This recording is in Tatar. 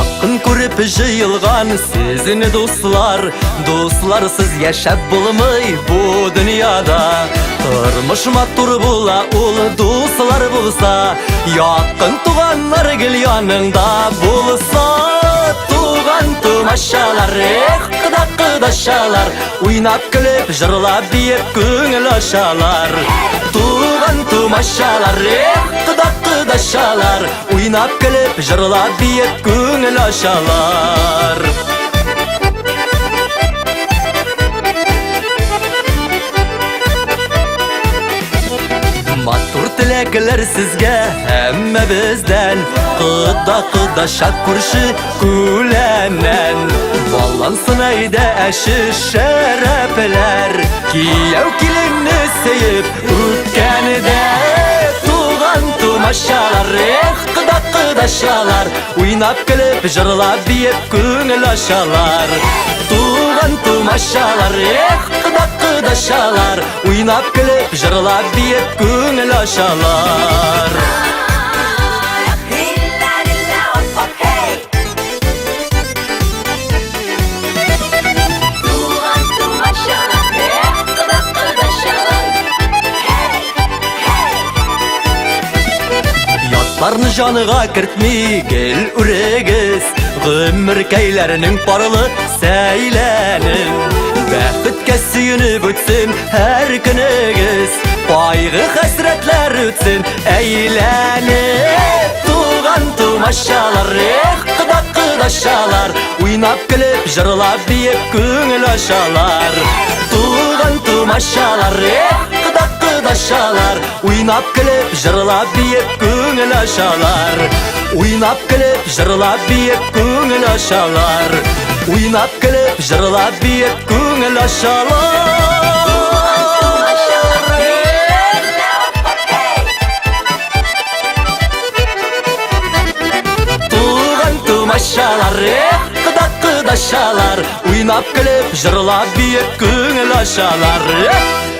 Якын күреп җыелган сезне дуслар, дусларсыз яшәп булмый бу дөньяда. Тормыш матур була ул дуслар булса, якын туганнар гел яныңда булса. Туган тумачалар, эх, кода кодачалар, уйнап көлеп, җырлап биеп күңел ачалар. Туган тумачалар, эх, кода кодачалар, Уйнап көлеп, җырлап биеп күңел ачалар. Матур теләкләр сезгә һәммәбездән, Кода кодача күрше күләннән. Баллансын әйдә әче шәрәпләр, Кияү киленне сөеп үткәндә. Туган тумачалар, эх, кода кодачалар, Уйнап көлеп, җырлап биеп күңел ачалар. Туган тумачалар, эх, кода кодачалар, Уйнап көлеп, җырлап биеп күңел ачалар. Ятларны җаныга кертми гел үрегез, Гомеркәйләренең парлы сәйләнен. Бәхеткә сөенеп үтсен һәр көнегез, Кайгы хәсрәтләр үтсен әйләнеп. Туган тумачалар, эх, кода кодачалар, Уйнап көлеп, җырлап биеп күңел ачалар. Туган тумачалар, эх, кода кодачалар, Уйнап көлеп, җырлап биеп күңел ачалар. Уйнап көлеп, җырлап биеп күңел ачалар. Уйнап көлеп, җырлап биеп күңел ачалар. Туган тумачалар, эх, кода кодачалар, Уйнап көлеп, җырлап биеп күңел ачалар. Эх!